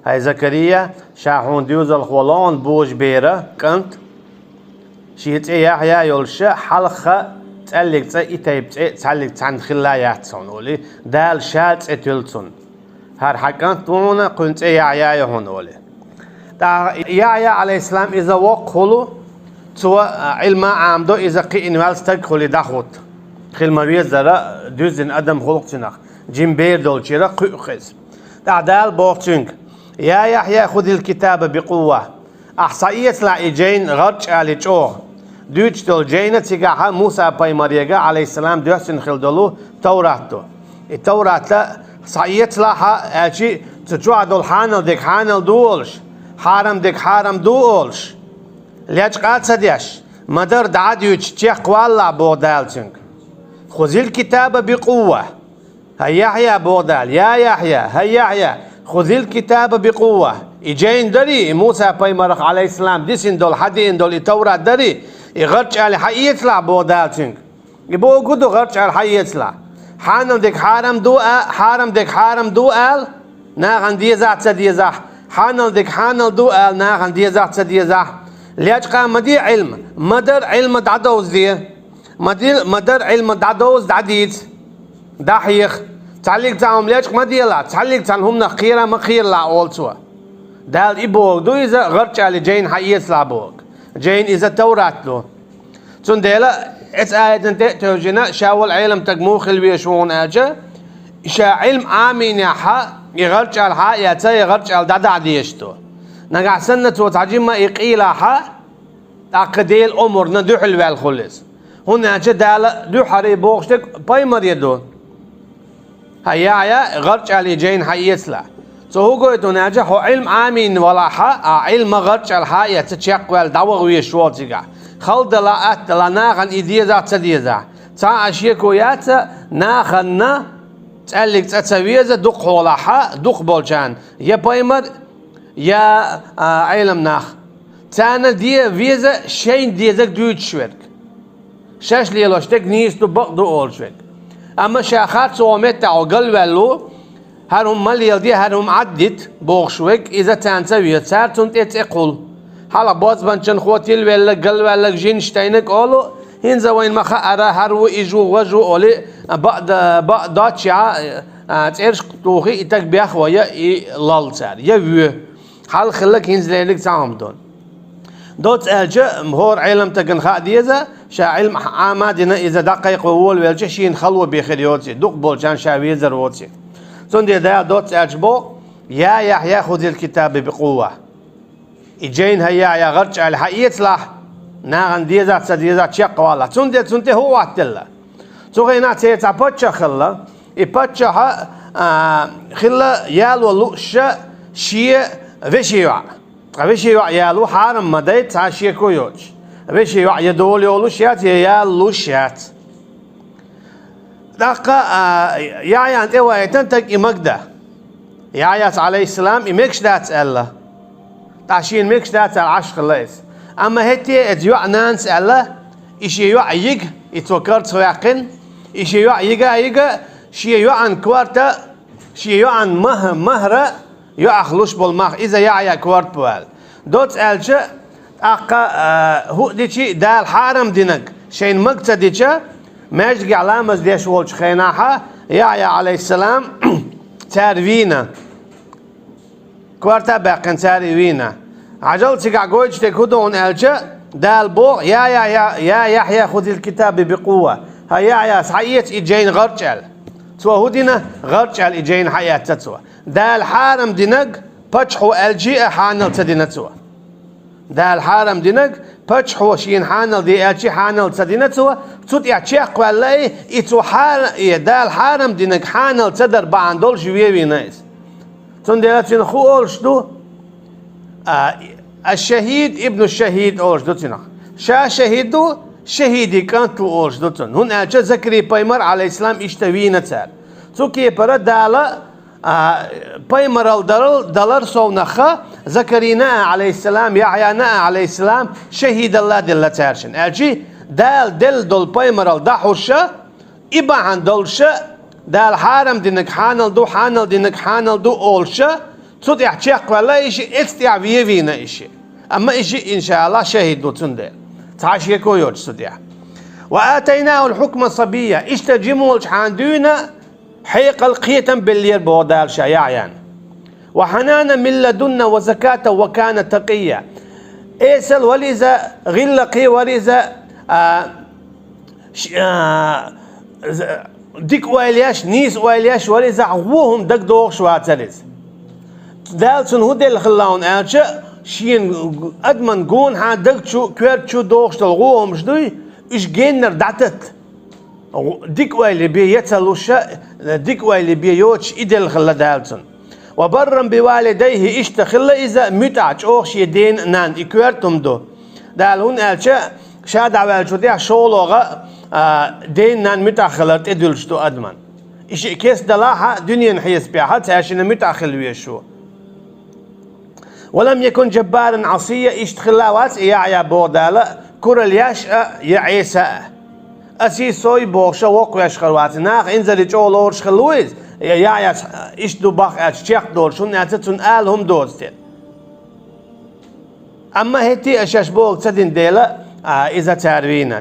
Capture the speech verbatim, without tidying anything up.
ХӀай Закария, ша хьуна доьзалхо лоӀана божабера кӀант, шен цӀе Яхьъя йолуш, хьалха цӀаьллиг цӀа и тайпа цӀе цхьаьллиг цхьаьна хилла яц хьуна олий, Дала ша цӀе туьллу цунна. ХӀара хьан кӀант ву хьуна, кхуьнан цӀе Яхьъя ю хьуна олий. ТӀаккха Яхьъя, Ӏалайхиссалам, иза воккха хуьлу, цо, а, Ӏилма Ӏамадо, иза кхиъна ваьлла стаг хуьлий дӀахӀутту. Хила ма везара, дуьззина адам хуьлу-кх цуьнах, жима бер долчуьра кхуьу-кх иза. ТӀаккха Дала боху цуьнга: «Я Яхьъя, хузил китаба бикъувва». Ахь схьаэцалахь и жайна гӀарчӀ али чӀогӀа. Дуьйцуш долу жайна цигахь Муса-пайхамарега, Ӏалайхиссалам, доьссина хила долу Таврат ду. И Таврат схьаэцалахь, аьлчи, цу чохь долу хьанал дерг хьанал ду олуш, хьарам дерг хьарам ду олуш, лечкъа а ца деш, ма-дарра дӀа а дуьйцуш, чекхвалалахь, боху Дала цуьнга. «Хузил китаба бикъувва». ХӀай Яхьъя, боху Дала, я Яхьъя, хӀай Яхьъя, хузил китаба бикъувва. И жайна дарий, и Муса-пайхамарах, Ӏалайхиссалам, дисина долу, хьадеана долу и Таврат дарий, и гӀарчӀ али хьаэцалахь, боху Дала цуьнга. И бохург ду, гӀарчӀ али хьаэцалахь. Хьанал дерг хьарам ду а, хьарам дерг хьарам ду ала, нахана дезахь а ца дезахь, хьанал дерг хьанал ду ала, нахана дезахь а ца дезахь. Лечкъа ма де Ӏилма, ма-дарра Ӏилма дӀадовзаде. Ма дил-, ма-дарра Ӏилма дӀадовза, дӀадийца, дӀахьеха. Цхьаьллиг цхьа хӀума лечкъа ма делахь, цхьаьллиг цхьана хӀуманах кхера ма кхералахь, олу цо. Дала и бохург ду иза, гӀарчӀ али жайна хьаэцалахь бохург. Жайна иза Таврат ду. Цундела эцу аятана тӀе а тевжина, ша волу Ӏеламстаг муха хила везаш ву хьуна аьлча, ша Ӏилма Ӏамийнехь, и гӀарчӀ али хьа а эцна, и гӀарчӀ али дӀадахьа дезаш ду. Нагахь санна цо цхьа жимма и къийлахь, тӀаккха Делан омрана дуьхьал ваьлла хуьлу иза. ХӀунда аьлча Дала дуьххьара и бохуш дерг пайхамаре ду. ХӀай Яхьъя, гӀарчӀ али жайна хьаэцалахь. Цо хӀун гойту хьуна аьлча, хьо Ӏилма Ӏамийна валахь, а Ӏилма гӀарчӀ али хьа а эцна, чекхваьлла дӀаваха везаш волу цигахь. Хала далахь, атта далахь, нахана и дезахь а ца дезахь. Цхьа а шеко яц, нахана цӀаьллиг цӀа ца веза, дукхахьолахь, дукхахболчарна, я пайхамар, я, а, Ӏелам нах. Царна де веза шайна дезарг дуьйцуш верг. Шаьш лелош дерг нийса ду, бакъ ду олуш верг. Амма ша харцо меттехь хьо галваьлла ву, хӀара хӀума ма леладе, хӀара хӀума Ӏаддита бохуш верг, иза царна ца веза, цара цунна тӀе цӀе кхуллу. Хьалха бозбанчанхо, тилавелларг, галваьлларг, жинаш тайнарг олу, хӀинца вайна ма хаара, хӀара ву, иза ву, важа ву олий, бакъ д-, бакъ доццушехь, а, цӀерашка тухий, и стаг бехван я и лалла цара, я воь. Хьалха хилларг, хӀинца лелларг цхьа хӀума ду. Доцца аьлча, хӀора Ӏеламстагана хаа деза, ша Ӏилма Ӏама а дина, иза дӀакхайкхо волавелча, шена хало бен хир йоций, дукхахболчарна ша везар воций. Цундела Дала доцца аьлча боху: «Я Яхьъя, хузил китаба бикъувва». И жайна, хӀай Яхьъя, гӀарчӀ али хьаэцалахь, нахана дезахь а ца дезахь а чекхвалалахь. Цундела цунна тӀе хӀун хӀоттаделла? Цу хенахь церан цхьа паччахь хилла. И паччахь, а, хилла яло лууш шен вешин йоӀ. Ткъа вешин йоӀ яло хьарам ма дай, цхьа шеко йоцуш. Вешин йоӀ я дола йолуш яц, я яла лууш яц. ТӀаккха, а, Яхьъяна тӀе ваийтина стаг и магадан. Яхьъяс, Ӏалайхиссалам, и мегаш дац аьлла. ТӀаккха шена мегаш дац аьлла Ӏаш хилла иза. Амма хӀетте а иза йоӀан нанас аьлла, и шен йоӀ йига, и цо карцахваьккхина, и шен йоӀ йига а йига, шен йоӀан корта, шен йоӀан мах-, махӀар, йоӀах луш болу мах, иза Яхьъян корта бу аьлла. Доцца аьлча, тӀаккха, а, хӀуъа дичи, Дала хьарам динарг шайна мага ца дича, маьждигехь ламаз деш волчу хенахь Яхьъя, Ӏалайхиссалам, цара вийна. Корта а баьккхина, цара и вийна. Хьажал, цигахь гойтуш дерг хӀун ду хьуна аьлча, Дала боху: «Я, я, я, я Яхьъя, хузил китаба бикъувва». ХӀай Яхьъя, схьаэца и жайна гӀарчӀ аьлла. Цо хӀун дина? ГӀарчӀ аьлла и жайна хьаэцна цо. Дала хьарам динарг паччахьо аьлчи а хьанал ца дина цо. Дала хьарам динарг паччахьо шена хьанал де аьлчи хьанал ца дина цо, цу тӀехь чекхваьлла и, и цо хьара-, и Дала хьарам динарг хьанал ца дар бахьана долуш вен вийна иза. Цундела цуьнан хӀун олуш ду? А, аш-шахӀид ибну шахӀид олуш ду цуьнах. Ша шахӀид ву, шахӀидийн кӀант ву олуш ду цунна. ХӀунда аьлча Закарий-пайхамар, Ӏалайхиссалам, иштта вийна цара. Цу кепара Дала, а, пайхамаралла далар, далар совнаха Закарийна а, Ӏалайхиссалам, Яхьъяна а, Ӏалайхиссалам, шахӀидалла делла цара шина. Аьлчи, Дала делла долу пайхамаралла дӀахьуша, и бахьана долуша, Дала хьарам динарг хьанал ду, хьанал динарг хьанал ду олуша, Цу тӀехь чекхваьлла и шиъ, эцу тӀехь вен вийна и шиъ. Амма и шиъ, иншааллахӀ, шахӀид ву цундела. Цхьа шеко йоцуш цу тӀехь. «وآتيناه الحكم صبيا». Иштта жима волчу хьан дуьйна хьекъал, кхетам беллера боху Дала ша Яхьъян. «وحنانا من لدنا وزكاة وكان تقيا». Эсал вара иза, гӀиллакхе вара иза, а, ш-, а, з-, дика ойла еш, нийса ойла еш вара иза, вон хӀума дага догӀуш вацара иза. Дала цунна хӀун делла хилла хьуна аьлча, шена адаман гонахьа даг чу, коьрта чу догӀуш долу вон хӀумаш дуй, уьш геннара дӀататта. Дика ойла бен я ца луш, дика ойла бен йоцуш и делла хилла Дала цунна. «وبرا بوالديه», иштта хилла иза муьтӀахь чӀогӀа шен дена а, нанна, и коьрта хӀума ду. Дала хӀунда аьлча, ша дӀаваьллачул тӀаьхьа шолгӀа, а, дена, нанна муьтӀахь хилар тӀедуьллуш ду адаман. И шиъ кестта далахь а, дуьненан хьесапехь а цаьршинна муьтӀахь хила везаш ву. «ولم يكن جبارا عصيا», иштта хилла вац и Яхьъя боху Дала, куралла еш а, я Ӏеса а. Аса и сой бохуш а воккхавеш хир вац. Наха инзаре чӀогӀа лоруш хилла ву иза, я Яхьъяс иштта ду бах аьлча чекхдолуш, хӀунда аьлча цунна ала хӀума доцу тера. Амма хӀетте а шаьш бохург ца дина дела, а, иза цара вийна.